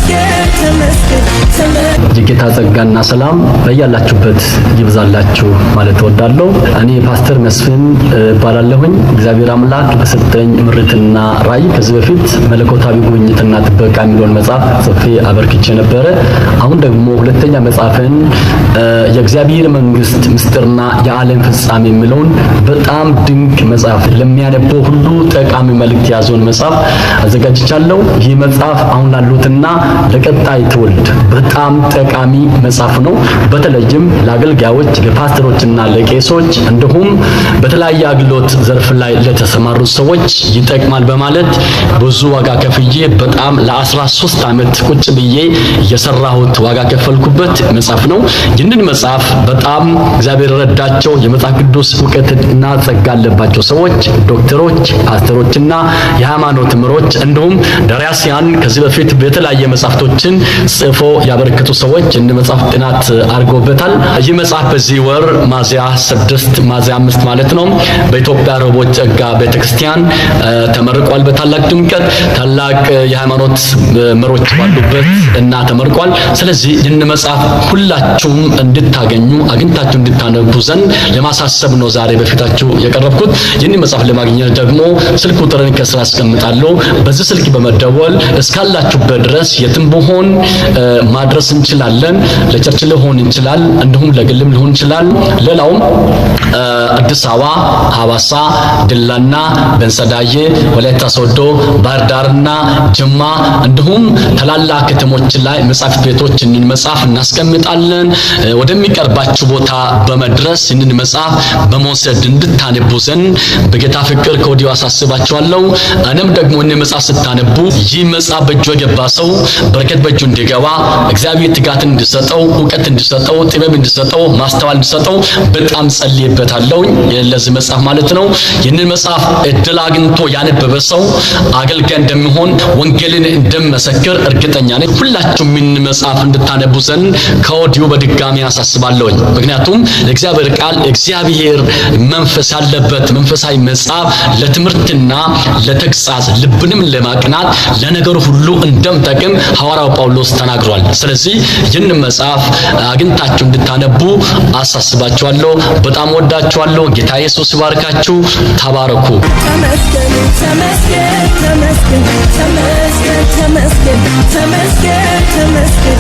ተመስገን ተመስገን ተመስገን። የጌታ ጸጋና ሰላም በያላችሁበት ይብዛላችሁ ማለት እወዳለሁ። እኔ ፓስተር መስፍን እባላለሁኝ። እግዚአብሔር አምላክ በሰጠኝ ምሪትና ራእይ ከዚህ በፊት መለኮታዊ ጉብኝትና ጥበቃ የሚለውን መጽሐፍ ጽፌ አበርክቼ ነበረ። አሁን ደግሞ ሁለተኛ መጽሐፍን የእግዚአብሔር መንግስት ምስጢርና የዓለም ፍጻሜ የሚለውን በጣም ድንቅ መጽሐፍ፣ ለሚያነበው ሁሉ ጠቃሚ መልእክት የያዘውን መጽሐፍ አዘጋጅቻለሁ። ይህ መጽሐፍ አሁን ላሉትና ለቀጣይ ትውልድ በጣም ጠቃሚ መጽሐፍ ነው። በተለይም ለአገልጋዮች፣ ለፓስተሮችና ለቄሶች እንዲሁም በተለያየ አገልግሎት ዘርፍ ላይ ለተሰማሩ ሰዎች ይጠቅማል በማለት ብዙ ዋጋ ከፍዬ በጣም ለ13 ዓመት ቁጭ ብዬ የሰራሁት፣ ዋጋ ከፈልኩበት መጽሐፍ ነው። ይህንን መጽሐፍ በጣም እግዚአብሔር ረዳቸው የመጽሐፍ ቅዱስ እውቀትና ጸጋ ያለባቸው ሰዎች፣ ዶክተሮች፣ ፓስተሮችና የሃይማኖት መሪዎች እንዲሁም ደራሲያን፣ ከዚህ በፊት በተለያየ መጽሐፍቶችን ጽፎ ያበረከቱ ሰዎች ይህን መጽሐፍ ጥናት አድርገውበታል። ይህ መጽሐፍ በዚህ ወር ሚያዝያ 6፣ ሚያዝያ 5 ማለት ነው፣ በኢትዮጵያ ርኆቦት ጸጋ ቤተክርስቲያን ተመርቋል። በታላቅ ድምቀት ታላቅ የሃይማኖት መሪዎች ባሉበት እና ተመርቋል። ስለዚህ ይህን መጽሐፍ ሁላችሁም እንድታገኙ፣ አግኝታችሁ እንድታነቡ ዘንድ ለማሳሰብ ነው ዛሬ በፊታችሁ የቀረብኩት። ይህን መጽሐፍ ለማግኘት ደግሞ ስልክ ቁጥርን ከስር አስቀምጣለሁ። በዚህ ስልክ በመደወል እስካላችሁበት ድረስ የትም ብሆን ማድረስ እንችላለን። ለ church ሊሆን ይችላል፣ እንዲሁም ለግልም ሊሆን ይችላል። ሌላውም አዲስ አበባ፣ ሐዋሳ፣ ዲላና ቤንሰዳዬ፣ ወላይታ ሶዶ፣ ባህር ዳርና ጅማ እንዲሁም ታላላቅ ከተሞች ላይ መጽሐፍ ቤቶች ይህንን መጽሐፍ እናስቀምጣለን። ወደሚቀርባችሁ ቦታ በመድረስ ይህንን መጽሐፍ በመውሰድ እንድታነቡ ዘንድ በጌታ ፍቅር ከወዲሁ አሳስባችኋለሁ። እኔም ደግሞ ይህንን መጽሐፍ ስታነቡ ይህ መጽሐፍ በእጁ የገባ ሰው በረከት በእጁ እንዲገባ፣ እግዚአብሔር ትጋትን እንዲሰጠው፣ እውቀት እንዲሰጠው፣ ጥበብ እንዲሰጠው፣ ማስተዋል እንዲሰጠው በጣም ጸልዬበታለሁ። ለዚህ መጽሐፍ ማለት ነው። ይህንን መጽሐፍ እድል አግኝቶ ያነበበ ሰው አገልጋይ እንደሚሆን፣ ወንጌልን እንደሚመሰክር እርግጠኛ ነኝ። ሁላችሁም ይህንን መጽሐፍ እንድታነቡ ዘንድ ከወዲሁ በድጋሚ አሳስባለሁኝ። ምክንያቱም የእግዚአብሔር ቃል፣ እግዚአብሔር መንፈስ ያለበት መንፈሳዊ መጽሐፍ ለትምህርትና ለተግሳጽ፣ ልብንም ለማቅናት፣ ለነገሩ ሁሉ እንደምጠቅም ሐዋርያው ጳውሎስ ተናግሯል። ስለዚህ ይህንን መጽሐፍ አግኝታችሁ እንድታነቡ አሳስባችኋለሁ። በጣም ወዳችኋለሁ። ጌታ ኢየሱስ ይባርካችሁ። ተባረኩ። ተመስገን ተመስገን ተመስገን ተመስገን ተመስገን ተመስገን ተመስገን።